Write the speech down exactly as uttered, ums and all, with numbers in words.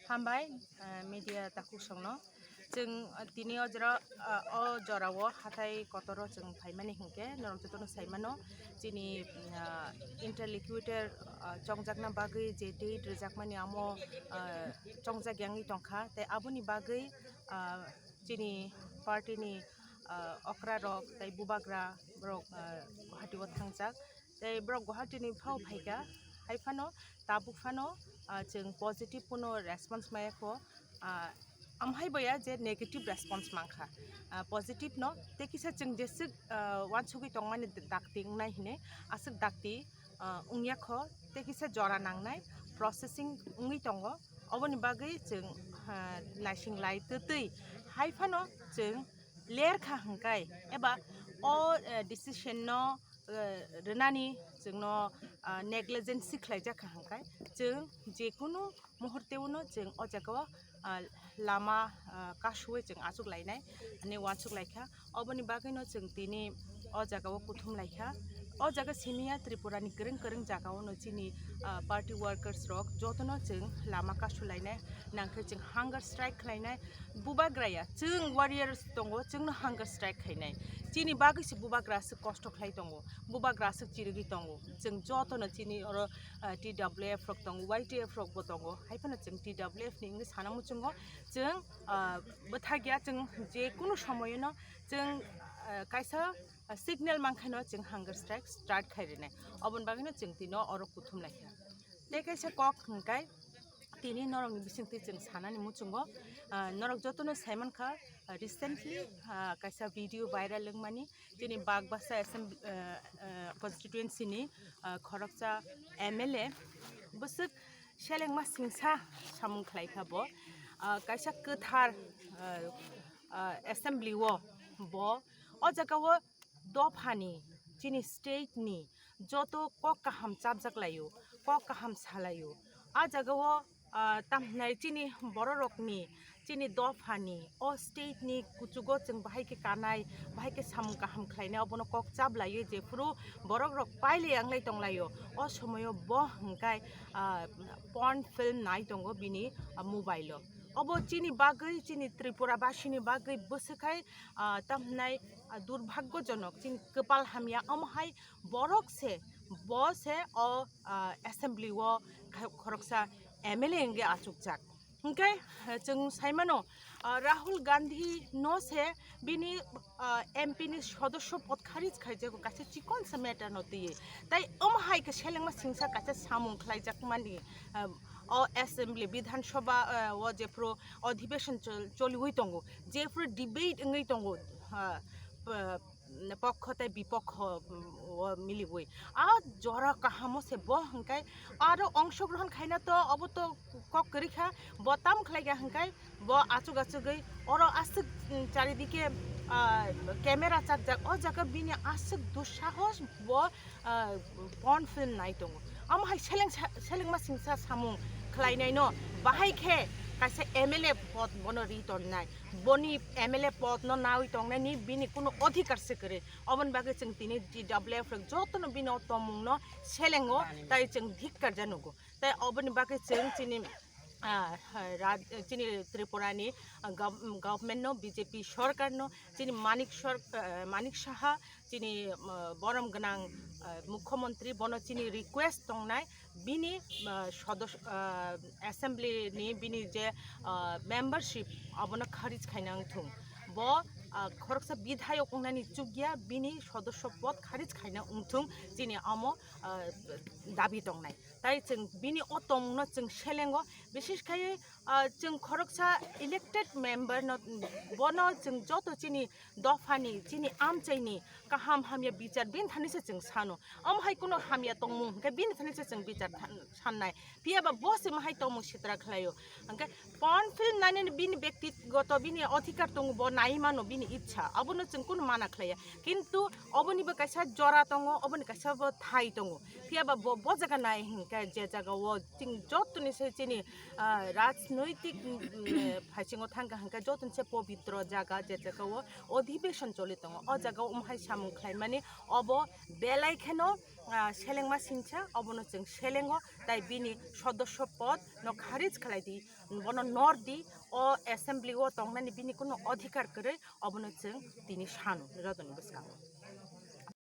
Hambai, ah, media takhuk songno. Chwng, ah, tini o jora, ah, o jorao hathai kotoro chwng phaimani hinkhe norok jotono saimano chini, ah, interlocutor, ah, chongjakna bagwi je date rwjakmani amo, ah, chongjak yangwi tongkha. Tei aboni bagwi, ah, chini party ni, ah, okra rok tei bubagra borok, ah, Guwahati o thangjak. Tei borok Guwahati ni phao phaikha, hai phano tabuk phano, ah, chwng positive kuno response maya kho, ah, amhai boya je negative response mankha, ah, positive no tei kisa chwng jeswk, ah, wansugwi tongmani dakti wngnai hinwi aswk dakti, ah, wngya kho tei kisa jora nangnai processing wngwi tongo. Oboni bagwi chwng, ah, naising lai twtwi hai phano chwng ler kha hwnkhai eba o, eh, decision no, eh, rwnani chwngno, ah, negligence khlaijak kha hwnkhai chwng jekunu muhurte uno chwng o jaga o, ah, lama, ah, kasuwi chwng achuk lainai hinwi wansuk laikha. Oboni bagwino chwng tini o jaga o kuthum laikha. O jaga simiya Tripura ni kwrwng kwrwng jaga o no chini, ah, party workers rok jotono chwng lama kasu lainai, nangkhe chwng hunger strike khlainai. Bubagra ya, chwng warriors tongo, chwngno hunger strike khainai. Chini bagwi se bubagra aswk kosto khlai tongo, bubagra aswk chirigwi tongo. Chwng jotono chini oro, ah, T W F rok tongo, Y T F rok bo tongo, hai phano chwng T W F ni wngwi sana muchungo. Chwng, ah, bwthakya, chwng je kunu somoyono chwng, ah, kaisa, ah, signal mankhaino chwng hunger strike start khai rwnai. Oboni bagwino chwng tino oro kuthum laikha. Tei kaisa kok hwnkhai tini norokni bisingtwi chwng sanani muchungo, ah, norok jotono saimankha, ah, recently, ah, kaisa video viral wngmani chini Bagbasa Assembly, ah, ah, constituency ni, ah, khoroksa M L A bwswk selengma singsa samung khlaikha bo, ah, kaisa kwthar, ah, ah, assembly o bo o jaga o dophani, chini state ni joto kok kaham chapjak laio, kok kaham salaio. A jaga o, ah, tamhnai chini bororokni, chini dophani, o state ni kuchugo chwng bahai khe kanai, bahai khe samung kaham khlainai, obono kok chap laiwi jephuru borok rok pailai yanglai tonglaio. O somoyo bo hwnkhai, ah, porn film nai tongo bini, ah, mobile o. Obo chini bagwi, chini Tripura basini bagwi bwswkhai, ah, tamhnai, ah, durbhagyojonok, chini kwpal hamya, omo hai borok se, bo se o, ah, assembly o kha-, khoroksa M L A wngwi achukjak. Hwnkhe, eh, chwng saimano, ah, Rahul Gandhi no se bini, ah, M P ni sodosyo pod kharij khaijago kaisa chikonsa matter no twiwi. Tai omo hai khe selengma singsa kaisa samung khlaijakmani, ah, o assembly, Bidhan Sabha, ah, o jephru odhibeson chol-, choliwi tongo, jephru debate wngwi tongo, ah, p-, pokho tei bipokho, mm, o miliwi. A jora kahamo se bo hwnkhai aro ongshogrohon khaina to obo to kok kwrwi kha, bo tam khlai kha hwnkhai bo achuk achugwi oro aswk, mm, charidike, ah, camera chakjak, o jaga bini aswk dusahos bo, ah, porn film nai tongo. Amo hai seleng sa-, selengma singsa samung khlainaino bahai khe kaisa M L A pod bono ri tonnai. Boni M L A pod no nawi tongnaini bini kuno odhikar se kwrwi. Oboni bagwi chwng tini T W F rok jotono bini o tongmungno selengo, tai chwng dhikkar ja nugo. Tai oboni bagwi chwng chini, ah, raj-, chini Tripura ni, ah, gov-, government no, B J P sorkar no, chini Manik Sor-, ah, Manik Saha, chini, ah, borom gwnang, ah, mukhyamantri, bono chini request tongnai, bini, ah, sodos-, ah, assembly ni bini je, ah, membership abono kharij khaina wngthung. Bo, ah, khoroksa bidhayok wngnani chukya, bini sodosyo pod kharij khaina wngthung, chini amo, ah, dabi tongnai. Tai chwng bini o tongmungno chwng selengo, bises khai, ah, chwng khoroksa elected member no, bono chwng joto chini dophani, chini amchaini kaham hamya bichar bini thani se chwng sano. Omo hai kuno hamya tongmung hwnkhe bini thani se chwng bichar than-, sannai. Phiya ba bo se ma hai tongmung sitra khlaio. Hwnkhe porn film nainani bini bektigoto, bini odhikar tongo, bo nai mano, bini ichha. Abono chwng kuno mana khlaiya. Kintu oboni bo kaisa jora tongo, oboni kaisa bo thai tongo. Phiya ba bo, bo jaga nai hwnkhe je jaga o chwng jotoni se chini, ah, rajnoitik, mm, mm, phaisingo thangkha hwnkhe jotoni se pobitro jaga, je jaga o odhibeson choli tongo. O jaga o omo hai samung khlaimani obo belai kheno, ah, selengma singcha, obono chwng selengo, tai bini sodosyo pod no kharij khlai di, bono nor di, o assembly o tongnani bini kuno adhikar kwrwi, obono chwng tini sanu jotoni bwskango.